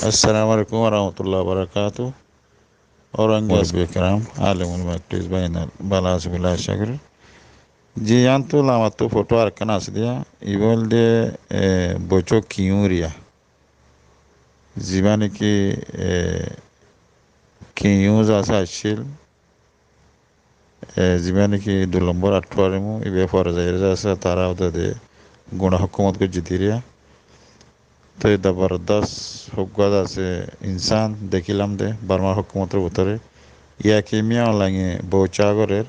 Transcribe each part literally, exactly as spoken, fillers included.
Assalamu alaikum warahmatullahi wabarakatuh. Órang Wal- Asbe Kiram, Alemul Maklis Bainal, bála asó buli acá gorí. Ji, yián tu lamattú foto arekkán asé diya, ibá óilde, e, Boico Kiñu Riya. Zibá niki, e, Kiñu zasé accíl, e, zibá niki dui lombor Attuarimu, ibá fore zaiyóre zasé, tará ódede guñá hókumot goijjé diriya. Toi zabordos uggúa zasé insán dekílam de, Bormar hókumotor bútore. Yaki Miyaung Lainge boucá gorér,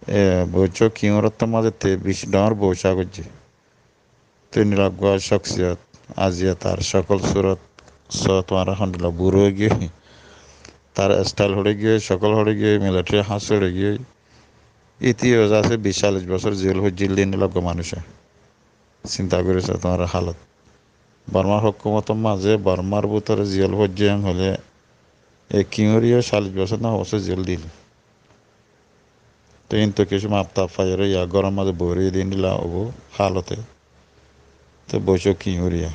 e, Boico Kiñur ottór mazé te beci dhoóñr boucá goijjé. Te endilla uggúa cóksiyot, aziya tar cókol surot só tuáñra hondilla burá óigiyoi. Tar estáil hoçé giyói, cókol hoçé giyói, militari háñs hoçé giyói. Íte yó zasé bic callic bosór ziyól foijjíl de endilla uggúa manúic. Sinta gorí só tuáñra hálot. Bormar hókumotor mazé, Bormar bútore ziyól foijjé en hoilé, e Kiñu Riya callic bosór no hó bosór ziyól dil. Te híntu kessú maf taf faiyóre yá góror mazé boóri de endilla óibo hálote. Te Boico Kiñu Riya.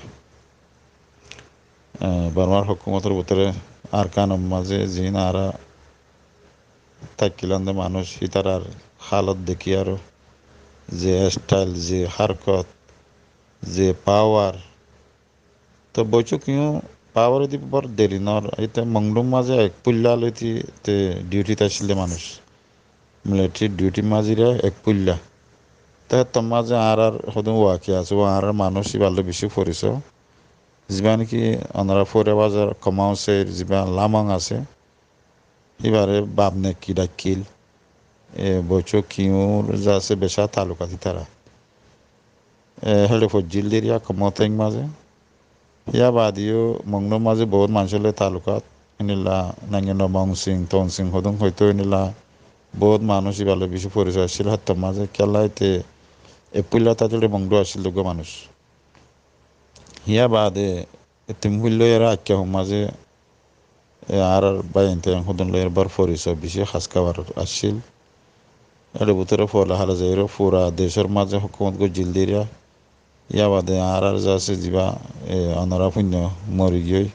E, Bormar hókumotor bútore Arkanor mazé ziín añára tákkilam de manúic, ítarar hálot dekí aró ze estáil, ze hárkot, ze pawar, Te Boico Kiñu pawar edi bor deri nor, ite Mongdur mazé ek puilla lóti te diutit accíl de manúic. Militari diutir mazé ira ek puilla. Te hettór mazé añárar hodún wakiya asé, añárar manúic ibár lói bicí forisó. Zibá niki onora Fóre Bazar, Komau Seir, zibá Lamong asé. Íbaré baf neki dhaikkíl. E, Boico Kiñur zasé becá talukat ítara. E, héçe foijjíl de iriya Komau Teng mazé. Yá baade yó Mongdur mazé bout manúcor lói talukat. Endilla nangin Mong Sing, Tong Sing hodún hoitó endilla bout manúic íbar lói bicí forisó accíl héttor mazé. Kiyólla íte e puilla tátilde Mongdur accíl de uggúa manúic. Yá baade e tin puilla yóre Akkahu mazé, e, añárar báiyain táiyain hodún lói bor forisó bicí has kabar accíl. Ér bútore foila hala zaiyóre fura decór mazé hókumot goijjíl de iriya. Yá baade añárar zasé zibá, e, onora fúinno mori giyói.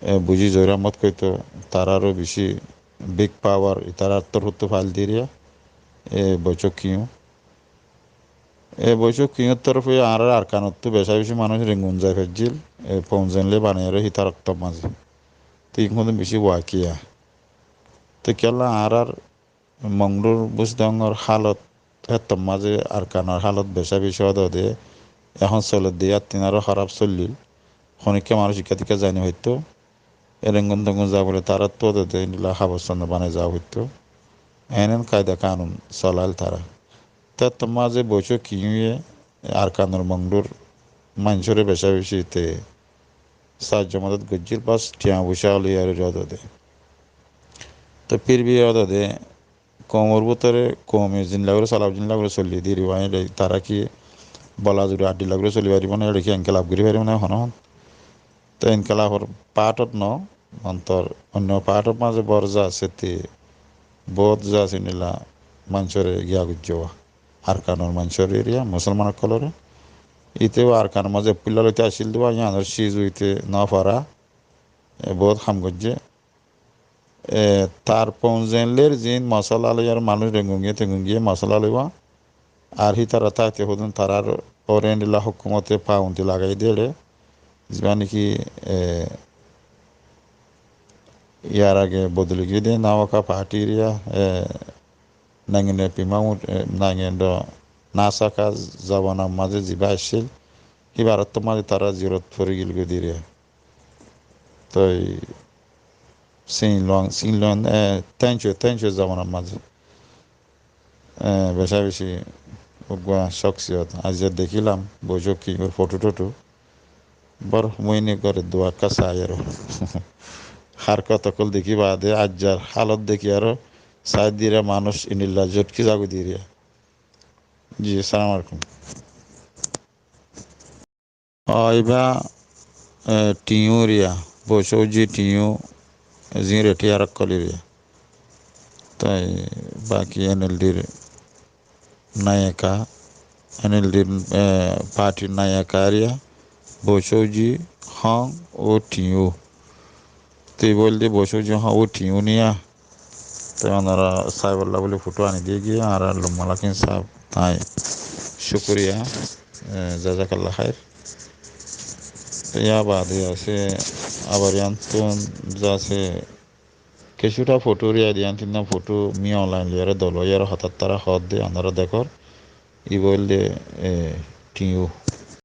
E, bují Zoir Ahmod hoitó, taráró bicí big pawar, ítarar torfóttu fail de iriya. E, Boico Kiñu. E Boico Kiñur torfé añárar Arkanottú becá bicí manúic Rengun zai faijjíl, e Pon Zain loi banaiyóre hítar októr mazé. Te iín hodún bicí wakiya. Te kiyólla añárar Mongdur Busidongor hálot, héttor mazé Arkanor hálot becá bicí ódode, ehón soler de yáttin aró hóraf soillíl. Honikka manúic ikká tikká zai no faittó. E Rengun Tengun za bóli taráttu ódede endilla habor sonna banai za foittó. En en kaida kanun solail tará. Te hettór mazé Boico Kiñuye Arkanor Mongdur maincóre becá bicí te saájjo modot goijjíl, bas thiañ foicá loi ar ódede. Te fir bhi ódede koumor bútore koume zendilla gorí solab, zendilla gorí solí de iriya, tará ki bola zuri addilla gorí solí faribó né, ére ki enkilab gorí faribó né, hono hon? Te enkilabor part ot no, ontor oinno part or mazé bor za asé te, bout za asé endilla maincóre giya goijjé. Arkanor maincór iriya, musolman ókkolore. Íte Arkanor mazé ek puilla lóti accíl de, yiánor ciz óite no fara, e, bout ham goijjé. E, tar Pon Zain lói ziín mosola loi ar manúic Rengun giyé Tengun giyé mosola loiba. Ar hítara táite hodún tarár uore endilla hókumote faunti lagai diyére. Zibá niki, e, yar age bodoli giyé de Nawaka parti iriya, e, nangin Pima Mut, e, nangin do Nasaka zobanar mazé zibá accíl, híbar ottór mazé tará ziyarot fori gil goi diyére. Toi Sinlong, Sinlong, e, Tenco, Tenco zobanar mazé. E, becá bicí uggúa cóksiyot. Aijja dekílam, Boico Kiñur foto-toto. Bor muini gore duwa ekka sai aró. Hárkot ókkol dekí baade, aijjar hálot dekí aró sai diyére manúic endilla zotki zagói diyére. Ji, assalamu alaikum. Ó, ibá, e, Tiñu iriya, Boico Ji Tiñu, ziín retiyar ókkol iriya. Toi baki N L D r nayaka, N L D r, e, partir nayaka iriya, Boico Ji Hong ó thiñú. Te ibá óilde boicók ze hong ó thiñú niya. Te onora sáibolla bóli fothó ani diyé giyé añára Lummalakin sáb. Tái cúkuriya, e, jazakallah khair. Te yá baade asé abar yián tún zasé kessútha fothó riyai de, yián tinnán fothó mi online loiyaré dol óiyaré hotá tará hoódde onora dekór. Ibá óilde, e, thiñú.